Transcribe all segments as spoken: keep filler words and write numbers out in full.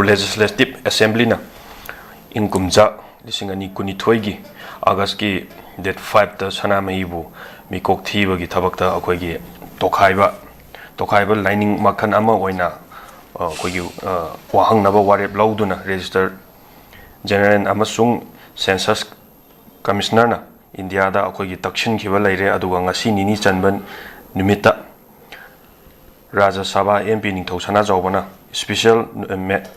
Legislative Assemblyꯅ ꯏꯪ ꯀꯨꯝꯖꯥ ꯂꯤꯁꯤꯡ ꯑꯅꯤ ꯀꯨꯟꯅꯤꯊꯣꯏꯒꯤ Augustꯀꯤ date fiveꯇ ꯁꯅꯥꯃꯍꯤꯕꯨ ꯃꯤꯀꯣꯛ ꯊꯤꯕꯒꯤ ꯊꯕꯛꯇ ꯑꯩꯈꯣꯏꯒꯤ ꯇꯣꯈꯥꯏꯕ, ꯇꯣꯈꯥꯏꯕ ꯂꯥꯏꯅꯤꯡ ꯃꯈꯜ ꯑꯃ ꯑꯣꯏꯅ, ꯑ, ꯑꯩꯈꯣꯏꯒꯤ, ꯑ, ꯋꯥꯍꯪꯅꯕ ꯋꯥꯔꯦꯞ ꯂꯧꯗꯨꯅ Registrar General ꯑꯃꯁꯨꯡ Census Commissionerꯅ ꯏꯟꯗꯤꯌꯥꯗ ꯑꯩꯈꯣꯏꯒꯤ ꯇꯛꯁꯤꯟꯈꯤꯕ ꯂꯩꯔꯦ꯫ ꯑꯗꯨꯒ ꯉꯁꯤ ꯅꯤꯅꯤ ꯆꯟꯕ ꯅꯨꯃꯤꯠꯇ ꯔꯥꯖ꯭ꯌ ꯁꯚꯥ MP ꯅꯤꯡꯊꯧ ꯁꯅꯥꯖꯥꯎꯕꯅ special,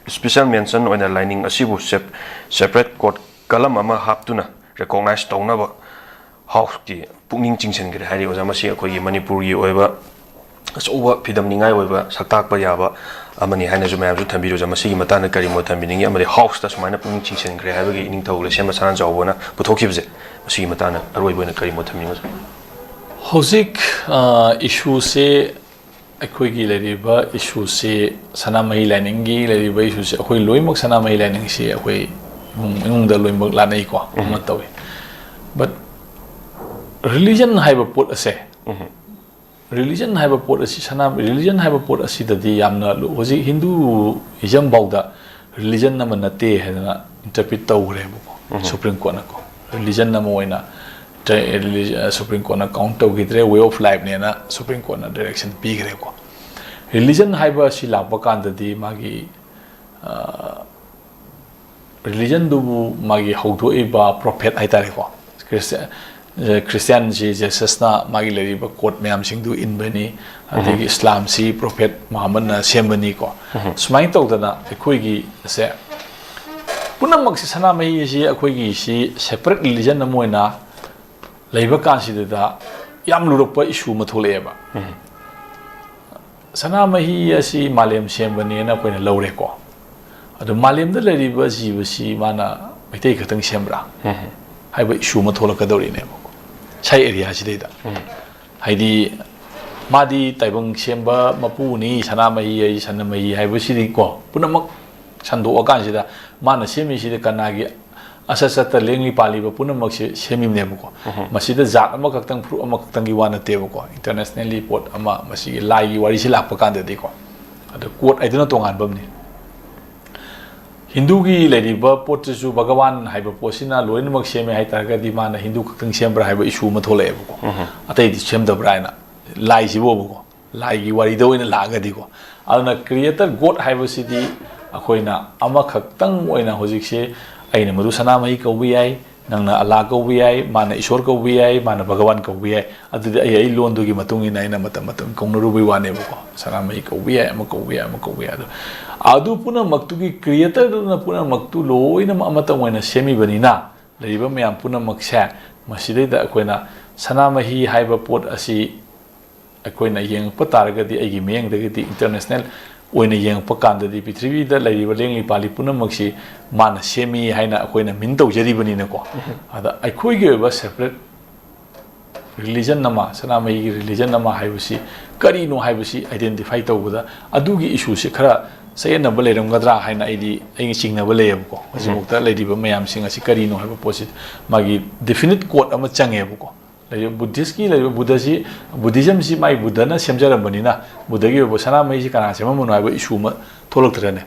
special mention ꯑꯣꯏꯅ ꯂꯥꯏꯅꯤꯡ ꯑꯁꯤꯕꯨ sep-, separate court column ꯑꯃ ꯍꯥꯞꯇꯨꯅ recognize ꯇꯧꯅꯕ Houseꯀꯤ ꯄꯨꯛꯅꯤꯡ ꯆꯤꯡꯁꯤꯟꯈ꯭ꯔꯦ ꯍꯥꯏꯔꯤ꯫ ꯑꯣꯖꯥ, ꯃꯁꯤ ꯑꯩꯈꯣꯏꯒꯤ ꯃꯅꯤꯄꯨꯔꯒꯤ ꯑꯣꯏꯕ ꯑꯆꯧꯕ ꯐꯤꯗꯝꯅꯤꯡꯉꯥꯏ ꯑꯣꯏꯕ ꯁꯛꯇꯥꯛꯄ ꯌꯥꯕ ꯑꯃꯅꯤ ꯍꯥꯏꯅꯁꯨ ꯃꯌꯥꯝꯁꯨ ꯊꯝꯕꯤꯔꯨ꯫ ꯑꯣꯖꯥ, ꯃꯁꯤꯒꯤ ꯃꯇꯥꯡꯗ ꯀꯔꯤ ꯃꯣꯠ ꯊꯝꯕꯤꯅꯤꯡꯉꯤ? ꯑꯃꯗꯤ Houseꯇ ꯁꯨꯃꯥꯏꯅ ꯄꯨꯛꯅꯤꯡ ꯆꯤꯡꯁꯤꯟꯈ꯭ꯔꯦ ꯍꯥꯏꯕꯒꯤ ꯏꯅꯤꯡꯊꯧ ꯂꯩꯁꯦꯝꯕ ꯁꯅꯥꯖꯥꯎꯕꯅ ꯄꯨꯊꯣꯛꯈꯤꯕꯁꯦ, ꯃꯁꯤꯒꯤ ꯃꯇꯥꯡꯗ ꯑꯔꯣꯏꯕ ꯑꯣꯏꯅ ꯀꯔꯤ ꯃꯣꯠ ꯊꯝꯕꯤꯅꯤꯡꯉꯤ, ꯑꯣꯖꯥ? ꯍꯧꯖꯤꯛ, ꯑ, issueꯁꯦ, ꯑꯩꯈꯣꯏꯒꯤ ꯂꯩꯔꯤꯕ issueꯁꯦ, ꯁꯅꯥꯃꯍꯤ ꯂꯥꯏꯅꯤꯡꯒꯤ ꯂꯩꯔꯤꯕ issueꯁꯦ, ꯑꯩꯈꯣꯏ ꯂꯣꯏꯅꯃꯛ ꯁꯅꯥꯃꯍꯤ ꯂꯥꯏꯅꯤꯡꯁꯤ ꯑꯩꯈꯣꯏ ꯏꯃꯨꯡ, ꯏꯃꯨꯡꯗ ꯂꯣꯏꯅꯃꯛ ꯂꯥꯠꯅꯩꯀꯣ, ꯑꯃ ꯎꯝ꯫ ꯇꯧꯏ꯫ But religion ꯍꯥꯏꯕ ꯄꯣꯠ ꯑꯁꯦ, ꯎꯝ꯫ religion ꯍꯥꯏꯕ ꯄꯣꯠ ꯑꯁꯤ, ꯁꯅꯥ-, religion ꯍꯥꯏꯕ ꯄꯣꯠ ꯑꯁꯤꯗꯗꯤ ꯌꯥꯝꯅ ꯂꯨ-, ꯍꯧꯖꯤꯛ Hinduism ꯐꯥꯎꯗ religion ꯑꯃ ꯅꯠꯇꯦ ꯍꯥꯏꯗꯅ interpret ꯇꯧꯈ꯭ꯔꯦꯕꯀꯣ, ꯎꯝ꯫ Supreme Courtꯅꯀꯣ꯫ Religion ꯑꯃ ꯑꯣꯏꯅ ꯇ-, religion, Supreme Courtꯅ count ꯇꯧꯈꯤꯗ꯭ꯔꯦ, way of lifeꯅꯦꯅ Supreme Courtꯅ direction ꯄꯤꯈ꯭ꯔꯦꯀꯣ꯫ Religion ꯍꯥꯏꯕ ꯑꯁꯤ ꯂꯥꯛꯄ ꯀꯥꯟꯗꯗꯤ ꯃꯥꯒꯤ, ꯑ, religionꯗꯨꯕꯨ ꯃꯥꯒꯤ ꯍꯧꯗꯣꯛꯏꯕ prophet ꯍꯥꯏꯇꯥꯔꯦꯀꯣ, Christian, ꯑ, Christianꯁꯤ Jesusꯅ ꯃꯥꯒꯤ ꯂꯩꯔꯤꯕ code ꯃꯌꯥꯝꯁꯤꯡꯗꯨ ꯏꯟꯕꯅꯤ, ꯑꯗꯒꯤ ꯎꯝ꯫ Islamꯁꯤ prophet Muhammadꯅ ꯁꯦꯝꯕꯅꯤꯀꯣ꯫ ꯎꯝ꯫ ꯁꯨꯃꯥꯏꯅ ꯇꯧꯗꯅ ꯑꯩꯈꯣꯏꯒꯤ ꯑꯁꯦ ꯄꯨꯝꯅꯃꯛꯁꯤ, ꯁꯅꯥꯃꯍꯤ ꯑꯁꯤ ꯑꯩꯈꯣꯏꯒꯤ ꯁꯤ separate religion ꯑꯃ ꯑꯣꯏꯅ ꯂꯩꯕ ꯀꯥꯟꯁꯤꯗ ꯌꯥꯝ ꯂꯨꯔꯛꯄ issue ꯑꯃ ꯊꯣꯛꯂꯛꯑꯦꯕ꯫ ꯎꯝ꯫ ꯁꯅꯥꯃꯍꯤ ꯑꯁꯤ ꯃꯥꯂꯦꯝ ꯁꯦꯝꯕꯅꯦꯅ ꯑꯩꯈꯣꯏꯅ ꯂꯧꯔꯦꯀꯣ꯫ ꯑꯗꯣ ꯃꯥꯂꯦꯝꯗ ꯂꯩꯔꯤꯕ ꯖꯤꯕꯁꯤ ꯃꯥꯅ ꯃꯩꯇꯩ ꯈꯛꯇꯪ ꯁꯦꯝꯕ꯭ꯔꯥ? ꯎꯝ꯫ ꯍꯥꯏꯕ issue ꯑꯃ ꯊꯣꯛꯂꯛꯀꯗꯧꯔꯤꯅꯦꯕꯀꯣ, ꯁꯥꯏ areaꯁꯤꯗꯩꯗ꯫ ꯎꯝ꯫ ꯍꯥꯏꯗꯤ, ꯃꯥꯗꯤ ꯇꯥꯏꯕꯪ ꯁꯦꯝꯕ ꯃꯄꯨꯅꯤ, ꯁꯅꯥꯃꯍꯤ ꯍꯥꯏ, ꯁꯅꯥꯃꯍꯤ ꯍꯥꯏꯕꯁꯤꯗꯤꯀꯣ, ꯄꯨꯝꯅꯃꯛ ꯁꯟꯗꯣꯛꯑꯀꯥꯟꯁꯤꯗ ꯃꯥꯅ ꯁꯦꯝꯃꯤꯁꯤꯗ ꯀꯅꯥꯒꯤ ꯑꯁꯠ ꯁꯠꯇ ꯂꯦꯡꯂꯤ ꯄꯥꯜꯂꯤꯕ ꯄꯨꯝꯅꯃꯛꯁꯦ ꯁꯦꯝꯃꯤꯕꯅꯦꯕꯀꯣ꯫ ꯎꯝ꯫ ꯃꯁꯤꯗ ꯖꯥꯠ ꯑꯃꯈꯛꯇꯪ, ꯐꯨꯔꯨꯞ ꯑꯃꯈꯛꯇꯪꯒꯤ ꯋꯥ ꯅꯠꯇꯦꯕꯀꯣ꯫ Internationally ꯄꯣꯠ ꯑꯃ, ꯃꯁꯤꯒꯤ ꯂꯥꯏꯒꯤ ꯋꯥꯔꯤꯁꯤ ꯂꯥꯛꯄ ꯀꯥꯟꯗꯗꯤꯀꯣ, ꯑꯗꯣ code ꯍꯥꯏꯗꯨꯅ ꯇꯣꯉꯥꯟꯕ ꯑꯃꯅꯤ꯫ ꯍꯤꯟꯗꯨꯒꯤ ꯂꯩꯔꯤꯕ ꯄꯣꯠꯇꯨꯁꯨ ꯚꯒꯋꯥꯟ ꯍꯥꯏꯕ ꯄꯣꯠꯁꯤꯅ ꯂꯣꯏꯅꯃꯛ ꯁꯦꯝꯃꯦ ꯍꯥꯏꯇꯥꯔꯒꯗꯤ, ꯃꯥꯅ ꯍꯤꯟꯗꯨ ꯈꯛꯇꯪ ꯁꯦꯝꯕ꯭ꯔꯥ ꯍꯥꯏꯕ ꯏꯁꯨ ꯑꯃ ꯊꯣꯛꯂꯛꯑꯦꯕꯀꯣ꯫ ꯑꯇꯩꯗꯤ ꯁꯦꯝꯗꯕ꯭ꯔꯥ ꯍꯥꯏꯅ, ꯂꯥꯏꯁꯤꯕꯨꯕꯀꯣ, ꯂꯥꯏꯒꯤ ꯋꯥꯔꯤꯗ ꯑꯣꯏꯅ ꯂꯥꯛꯑꯒꯗꯤꯀꯣ꯫ ꯑꯗꯨꯅ creator God ꯍꯥꯏꯕꯁꯤꯗꯤ ꯑꯩꯈꯣꯏꯅ ꯑꯃꯈꯛꯇꯪ ꯑꯣꯏꯅ ꯍꯧꯖꯤꯛꯁꯦ, ꯑꯩꯅ ꯃꯗꯨ ꯁꯅꯥꯃꯍꯤ ꯀꯧꯕ ꯌꯥꯏ, ꯅꯪꯅ ꯑꯜꯂꯥ ꯀꯧꯕ ꯌꯥꯏ, ꯃꯥꯅ ꯏꯁꯣꯔ ꯀꯧꯕ ꯌꯥꯏ, ꯃꯥꯅ ꯚꯒꯋꯥꯟ ꯀꯧꯕ ꯌꯥꯏ꯫ ꯑꯗꯨꯗꯤ ꯑꯩ, ꯑꯩ ꯂꯣꯟꯗꯨꯒꯤ ꯃꯇꯨꯡ ꯏꯟꯅ ꯑꯩꯅ ꯃꯇꯝ ꯃꯇꯝ ꯀꯧꯅꯔꯨꯕꯩ ꯋꯥꯅꯦꯕꯀꯣ꯫ ꯁꯅꯥꯃꯍꯤ ꯀꯧꯕ ꯌꯥꯏ, ꯑꯃ ꯀꯧꯕ ꯌꯥꯏ, ꯑꯃ ꯀꯧꯕ ꯌꯥꯏ꯫ ꯑꯗꯣ ꯑꯗꯨ ꯄꯨꯝꯅꯃꯛꯇꯨꯒꯤ creatorꯗꯨꯅ ꯄꯨꯝꯅꯃꯛꯇꯨ ꯂꯣꯏꯅꯃꯛ ꯑꯃꯇꯪ ꯑꯣꯏꯅ ꯁꯦꯝꯃꯤꯕꯅꯤꯅ, ꯂꯩꯔꯤꯕ ꯃꯌꯥꯝ ꯄꯨꯝꯅꯃꯛꯁꯦ, ꯃꯁꯤꯗꯩꯗ ꯑꯩꯈꯣꯏꯅ ꯁꯅꯥꯃꯍꯤ ꯍꯥꯏꯕ ꯄꯣꯠ ꯑꯁꯤ ꯑꯩꯈꯣꯏꯅ ꯌꯦꯡꯉꯛꯄ ꯇꯥꯔꯒꯗꯤ, ꯑꯩꯒꯤ ꯃꯤꯠꯌꯦꯡꯗꯒꯤꯗꯤ international ꯑꯣꯏꯅ ꯌꯦꯡꯉꯛꯄ ꯀꯥꯟꯗꯗꯤ, ꯄ꯭ꯔꯤꯊꯤꯕꯤꯗ ꯂꯩꯔꯤꯕ ꯂꯦꯡꯂꯤ ꯄꯥꯜꯂꯤ ꯄꯨꯝꯅꯃꯛꯁꯤ ꯃꯥꯅ ꯁꯦꯝꯃꯤ ꯍꯥꯏꯅ ꯑꯩꯈꯣꯏꯅ ꯃꯤꯟ ꯇꯧꯖꯔꯤꯕꯅꯤꯅꯀꯣ꯫ ꯑꯗ ꯑꯩꯈꯣꯏꯒꯤ ꯑꯣꯏꯕ separate religion ꯑꯃ, ꯁꯅꯥꯃꯍꯤꯒꯤ religion ꯑꯃ ꯍꯥꯏꯕꯁꯤ ꯀꯔꯤꯅꯣ ꯍꯥꯏꯕꯁꯤ identify ꯇꯧꯕꯗ, ꯑꯗꯨꯒꯤ ꯏꯁꯨꯁꯤ ꯈꯔ ꯆꯌꯦꯠꯅꯕ ꯂꯩꯔꯝꯒꯗ꯭ꯔꯥ ꯍꯥꯏꯅ ꯑꯩꯗꯤ, ꯑꯩꯒꯤ ꯆꯤꯡꯅꯕ ꯂꯩꯌꯦꯕꯀꯣ꯫ ꯍꯧꯖꯤꯛꯐꯥꯎꯗ ꯂꯩꯔꯤꯕ ꯃꯌꯥꯝꯁꯤꯡ ꯑꯁꯤ ꯀꯔꯤꯅꯣ ꯍꯥꯏꯕ ꯄꯣꯠꯁꯤ ꯃꯥꯒꯤ definite code ꯑꯃ ꯆꯪꯉꯦꯕꯀꯣ꯫ ꯂꯩꯔꯤꯕ Buddhistꯀꯤ ꯂꯩꯔꯤꯕ ꯕꯨꯙꯁꯤ, Buddhismꯁꯤ ꯃꯥꯒꯤ ꯕꯨꯙꯅ ꯁꯦꯝꯖꯔꯝꯕꯅꯤꯅ, ꯕꯨꯙꯒꯤ ꯑꯣꯏꯕ ꯁꯅꯥꯃꯍꯤꯁꯤ ꯀꯅꯥ ꯁꯦꯝꯃꯝꯕꯅꯣ ꯍꯥꯏꯕ ꯏꯁꯨ ꯑꯃ ꯊꯣꯛꯂꯛꯇ꯭ꯔꯅꯦ꯫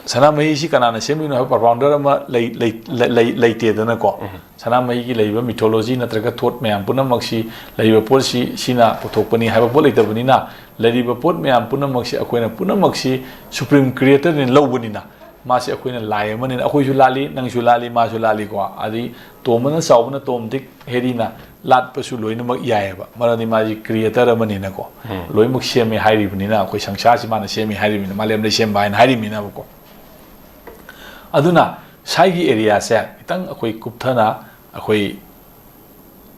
ꯁꯅꯥꯃꯍꯤꯁꯤ ꯀꯅꯥꯅ ꯁꯦꯝꯃꯤꯅꯣ ꯍꯥꯏꯕ profounder ꯑꯃ ꯂꯩ-, ꯂꯩ-, ꯂꯩ-, ꯂꯩ-, ꯂꯩꯇꯦꯗꯅꯀꯣ꯫ ꯁꯅꯥꯃꯍꯤꯒꯤ ꯂꯩꯔꯤꯕ mythology ꯅꯠꯇ꯭ꯔꯒ thought ꯃꯌꯥꯝ ꯄꯨꯝꯅꯃꯛꯁꯤ, ꯂꯩꯔꯤꯕ ꯄꯣꯠꯁꯤ ꯁꯤꯅ ꯄꯨꯊꯣꯛꯄꯅꯤ ꯍꯥꯏꯕ ꯄꯣꯠ ꯂꯩꯇꯕꯅꯤꯅ, ꯂꯩꯔꯤꯕ ꯄꯣꯠ ꯃꯌꯥꯝ ꯄꯨꯝꯅꯃꯛꯁꯤ ꯑꯩꯈꯣꯏꯅ ꯄꯨꯝꯅꯃꯛꯁꯤ supreme creatorꯅ ꯂꯧꯕꯅꯤꯅ, ꯃꯥꯁꯤ ꯑꯩꯈꯣꯏꯅ ꯂꯥꯏ ꯑꯃꯅꯤꯅ, ꯑꯩꯈꯣꯏꯁꯨ ꯂꯥꯜꯂꯤ, ꯅꯪꯁꯨ ꯂꯥꯜꯂꯤ, ꯃꯥꯁꯨ ꯂꯥꯜꯂꯤꯀꯣ꯫ ꯑꯗꯩ ꯇꯣꯝꯕꯅ ꯆꯥꯎꯕꯅ ꯇꯣꯝ ꯗꯤꯛ ꯍꯦꯔꯤꯅ ꯂꯥꯠꯄꯁꯨ ꯂꯣꯏꯅꯃꯛ ꯌꯥꯏꯑꯕ, ꯃꯔꯝꯗꯤ ꯃꯥꯁꯤ creator ꯑꯃꯅꯤꯅꯀꯣ꯫ ꯂꯣꯏꯅꯃꯛ ꯁꯦꯝꯃꯦ ꯍꯥꯏꯔꯤꯕꯅꯤꯅ, ꯑꯩꯈꯣꯏ ꯁꯪꯁꯥꯔꯁꯤ ꯃꯥꯅ ꯁꯦꯝꯃꯦ ꯍꯥꯏꯔꯤꯕꯅꯤꯅ, ꯃꯥꯂꯦꯝ ꯂꯩꯁꯦꯝꯕ ꯍꯥꯏꯅ ꯍꯥꯏꯔꯤꯕꯅꯤꯅꯀꯣ꯫ ꯑꯗꯨꯅ ꯁ꯭ꯋꯥꯏꯒꯤ areaꯁꯦ ꯈꯤꯇꯪ ꯑꯩꯈꯣꯏ ꯀꯨꯞꯊꯅ ꯑꯩꯈꯣꯏ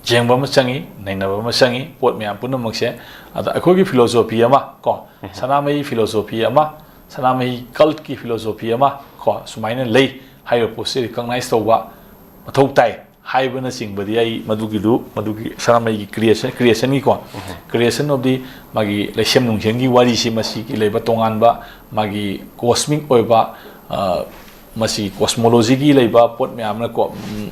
ꯌꯦꯡꯕ ꯑꯃ ꯆꯪꯉꯤ, ꯅꯩꯅꯕ ꯑꯃ ꯆꯪꯉꯤ, ꯄꯣꯠ ꯃꯌꯥꯝ ꯄꯨꯝꯅꯃꯛꯁꯦ꯫ ꯑꯗ ꯑꯩꯈꯣꯏꯒꯤ philosophy ꯑꯃ ꯀꯣ, ꯁꯅꯥꯃꯍꯤ philosophy ꯑꯃ, ꯁꯅꯥꯃꯍꯤ cultꯀꯤ philosophy ꯑꯃ ꯀꯣ, ꯁꯨꯃꯥꯏꯅ ꯂꯩ ꯍꯥꯏꯕ ꯄꯣꯠꯁꯤ recognize ꯇꯧꯕ ꯃꯊꯧ ꯇꯥꯏ ꯍꯥꯏꯕꯅꯆꯤꯡꯕꯗꯤ, ꯑꯩ ꯃꯗꯨꯒꯤꯗꯨ, ꯃꯗꯨꯒꯤ ꯁꯅꯥꯃꯍꯤꯒꯤ creation, creationꯒꯤꯀꯣ, creation of the ꯃꯥꯒꯤ ꯂꯩꯁꯦꯝ ꯅꯨꯡꯁꯦꯝꯒꯤ ꯋꯥꯔꯤꯁꯤ, ꯃꯁꯤꯒꯤ ꯂꯩꯕ ꯇꯣꯉꯥꯟꯕ ꯃꯥꯒꯤ cosmic ꯑꯣꯏꯕ, ꯑ, ꯃꯁꯤ cosmologyꯒꯤ ꯂꯩꯕ ꯄꯣꯠ ꯃꯌꯥꯝꯅꯀꯣ, ꯎꯝ,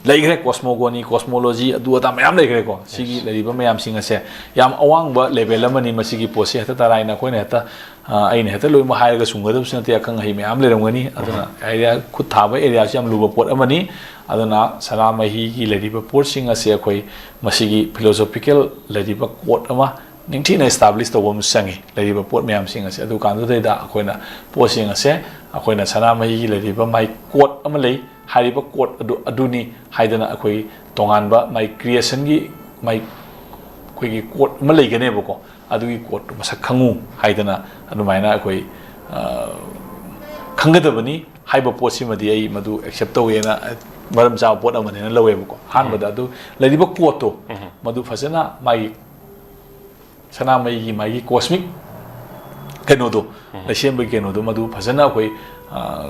ꯂꯩꯈ꯭ꯔꯦ, cosmogony, cosmology, ꯑꯗꯨ ꯑꯗꯥ ꯃꯌꯥꯝ ꯂꯩꯈ꯭ꯔꯦꯀꯣ꯫ ꯁꯤꯒꯤ ꯂꯩꯔꯤꯕ ꯃꯌꯥꯝꯁꯤꯡ ꯑꯁꯦ ꯌꯥꯝ ꯑꯋꯥꯡꯕ level ꯑꯃꯅꯤ꯫ ꯃꯁꯤꯒꯤ ꯄꯣꯠꯁꯤ ꯍꯦꯛꯇ ꯇꯔꯥꯏꯅ ꯑꯩꯈꯣꯏꯅ ꯍꯦꯛꯇ, ꯑ, ꯑꯩꯅ ꯍꯦꯛꯇ ꯂꯣꯏꯅꯃꯛ ꯍꯥꯏꯔꯒ ꯆꯨꯝꯒꯗꯕꯁꯨ ꯅꯠꯇꯦ, ꯑꯈꯪ ꯑꯍꯩ ꯃꯌꯥꯝ ꯂꯩꯔꯝꯒꯅꯤ꯫ ꯑꯗꯨꯅ area, ꯈꯨꯠ ꯊꯥꯕ areaꯁꯤ ꯌꯥꯝ ꯂꯨꯕ ꯄꯣꯠ ꯑꯃꯅꯤ꯫ ꯑꯗꯨꯅ ꯁꯅꯥꯃꯍꯤꯒꯤ ꯂꯩꯔꯤꯕ ꯄꯣꯠꯁꯤꯡ ꯑꯁꯦ ꯑꯩꯈꯣꯏ ꯃꯁꯤꯒꯤ philosophical ꯂꯩꯔꯤꯕ code ꯑꯃ ꯅꯤꯡꯊꯤꯅ establish ꯇꯧꯕ ꯑꯃ ꯆꯪꯉꯤ꯫ ꯂꯩꯔꯤꯕ ꯄꯣꯠ ꯃꯌꯥꯝꯁꯤꯡ ꯑꯁꯦ, ꯑꯗꯨꯀꯥꯟꯗꯨꯗꯩꯗ ꯑꯩꯈꯣꯏꯅ ꯄꯣꯠꯁꯤꯡ ꯑꯁꯦ, ꯑꯩꯈꯣꯏꯅ ꯁꯅꯥꯃꯍꯤꯒꯤ ꯂꯩꯔꯤꯕ ꯃꯥꯏ code ꯑꯃ ꯂꯩ꯫ ꯍꯥꯏꯔꯤꯕ code ꯑꯗꯨ, ꯑꯗꯨꯅꯤ ꯍꯥꯏꯗꯅ ꯑꯩꯈꯣꯏ ꯇꯣꯉꯥꯟꯕ ꯃꯥꯏ creationꯒꯤ ꯃꯥꯏ ꯑꯩꯈꯣꯏꯒꯤ code ꯑꯃ ꯂꯩꯒꯅꯦꯕꯀꯣ꯫ ꯑꯗꯨꯒꯤ codeꯇꯨ ꯃꯁꯛ ꯈꯪꯉꯨ ꯍꯥꯏꯗꯅ ꯑꯗꯨꯃꯥꯏꯅ ꯑꯩꯈꯣꯏ, ꯑ, ꯈꯪꯒꯗꯕꯅꯤ꯫ ꯍꯥꯏꯕ ꯄꯣꯠꯁꯤꯃꯗꯤ ꯑꯩ ꯃꯗꯨ accept ꯇꯧꯋꯦꯅ, ꯃꯔꯝ ꯆꯥꯕ ꯄꯣꯠ ꯑꯃꯅꯦꯅ ꯂꯧꯋꯦꯕꯀꯣ꯫ ꯑꯍꯥꯟꯕꯗ ꯑꯗꯨ ꯂꯩꯔꯤꯕ codeꯇꯣ, ꯃꯗꯨ ꯐꯖꯅ ꯃꯥꯒꯤ ꯁꯅꯥꯃꯍꯤꯒꯤ ꯃꯥꯒꯤ cosmic ꯀꯩꯅꯣꯗꯣ, ꯂꯩꯁꯦꯝꯕꯒꯤ ꯀꯩꯅꯣꯗꯣ, ꯃꯗꯨ ꯐꯖꯅ ꯑꯩꯈꯣꯏ, ꯑ,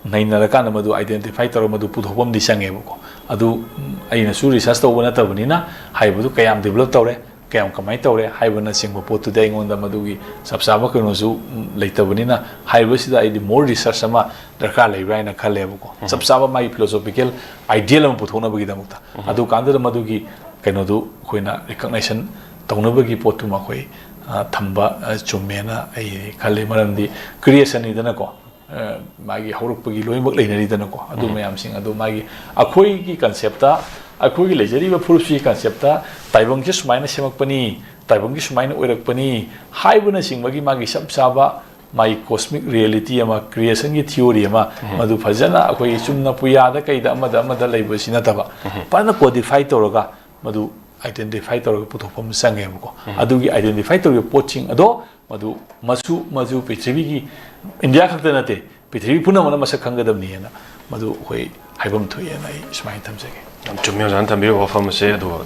ꯅꯩꯅꯔꯀꯥꯟꯗ ꯃꯗꯨ identify ꯇꯧꯔꯒ ꯃꯗꯨ ꯄꯨꯊꯣꯛꯄ ꯑꯃꯗꯤ ꯆꯪꯉꯦꯕꯀꯣ꯫ ꯑꯗꯨ, ꯎꯝ, ꯑꯩꯅꯁꯨ research ꯇꯧꯕ ꯅꯠꯇꯕꯅꯤꯅ ꯍꯥꯏꯕꯗꯨ ꯀꯌꯥꯝ develop ꯇꯧꯔꯦ, ꯀꯌꯥꯝ ꯀꯃꯥꯏꯅ ꯇꯧꯔꯦ ꯍꯥꯏꯕꯅꯆꯤꯡꯕ ꯄꯣꯠꯇꯨꯗꯤ ꯑꯩꯉꯣꯟꯗ ꯃꯗꯨꯒꯤ ꯆꯞ ꯆꯥꯕ ꯀꯩꯅꯣꯁꯨ, ꯎꯝ, ꯂꯩꯇꯕꯅꯤꯅ, ꯍꯥꯏꯔꯤꯕꯁꯤꯗ ꯑꯩꯗꯤ more research ꯑꯃ ꯗꯔꯀꯥꯔ ꯂꯩꯕ꯭ꯔꯥ ꯍꯥꯏꯅ ꯈꯜꯂꯦꯕꯀꯣ꯫ ꯆꯞ ꯆꯥꯕ ꯃꯥꯒꯤ philosophical ideal ꯑꯃ ꯄꯨꯊꯣꯛꯅꯕꯒꯤꯗꯃꯛꯇ꯫ ꯑꯗꯨꯀꯥꯟꯗꯨꯗ ꯃꯗꯨꯒꯤ ꯀꯩꯅꯣꯗꯨ ꯑꯩꯈꯣꯏꯅ recognition ꯇꯧꯅꯕꯒꯤ ꯄꯣꯠꯇꯨꯃ ꯑꯩꯈꯣꯏ, ꯑ, ꯊꯝꯕ, ꯑ, ꯆꯨꯝꯃꯦꯅ ꯑꯩ ꯈꯜꯂꯤ꯫ ꯃꯔꯝꯗꯤ creationꯅꯤꯗꯅꯀꯣ, ꯑ, ꯃꯥꯒꯤ ꯍꯧꯔꯛꯄꯒꯤ ꯂꯣꯏꯅꯃꯛ ꯂꯩꯅꯔꯤꯗꯅꯀꯣ꯫ ꯑꯗꯨ ꯃꯌꯥꯝꯁꯤꯡ ꯑꯗꯨ ꯃꯥꯒꯤ, ꯑꯩꯈꯣꯏꯒꯤ conceptꯇ, ꯑꯩꯈꯣꯏꯒꯤ ꯂꯩꯖꯔꯤꯕ ꯐꯨꯔꯨꯞꯁꯤꯒꯤ conceptꯇ ꯇꯥꯏꯕꯪꯁꯦ ꯁꯨꯃꯥꯏꯅ ꯁꯦꯝꯃꯛꯄꯅꯤ, ꯇꯥꯏꯕꯪꯁꯦ ꯁꯨꯃꯥꯏꯅ ꯑꯣꯏꯔꯛꯄꯅꯤ ꯍꯥꯏꯕꯅꯆꯤꯡꯕꯒꯤ ꯃꯥꯒꯤ ꯆꯞ ꯆꯥꯕ ꯃꯥꯒꯤ cosmic reality ꯑꯃ, creationꯒꯤ theory ꯑꯃ, ꯃꯗꯨ ꯐꯖꯅ ꯑꯩꯈꯣꯏꯒꯤ ꯆꯨꯝꯅ ꯄꯨꯌꯥꯗ ꯀꯩꯗ ꯑꯃꯗ ꯑꯃꯗ ꯂꯩꯕꯁꯤ ꯅꯠꯇꯕ, ꯐꯖꯅ codify ꯇꯧꯔꯒ ꯃꯗꯨ identify ꯇꯧꯔꯒ ꯄꯨꯊꯣꯛꯄ ꯑꯃ ꯆꯪꯉꯦꯕꯀꯣ꯫ ꯑꯗꯨꯒꯤ identify ꯇꯧꯔꯤꯕ ꯄꯣꯠꯁꯤꯡ ꯑꯗꯣ ꯃꯗꯨ ꯃꯆꯨ, ꯃꯆꯨ ꯄ꯭ꯔꯤꯊꯤꯕꯤꯒꯤ, ꯏꯟꯗꯤꯌꯥ ꯈꯛꯇ ꯅꯠꯇꯦ, ꯄ꯭ꯔꯤꯊꯤꯕꯤ ꯄꯨꯝꯅꯃꯛꯅ ꯃꯁꯛ ꯈꯪꯒꯗꯕꯅꯤꯅ ꯃꯗꯨ ꯑꯩꯈꯣꯏ ꯍꯥꯏꯐꯝ ꯊꯣꯛꯑꯦꯅ ꯑꯩ ꯁꯨꯃꯥꯏꯅ ꯊꯝꯖꯒꯦ꯫ ꯌꯥꯝ ꯆꯨꯝꯃꯤ ꯑꯣꯖꯥꯅ ꯊꯝꯕꯤꯔꯤꯕ ꯋꯥꯐꯝ ꯑꯁꯦ꯫ ꯑꯗꯨꯒ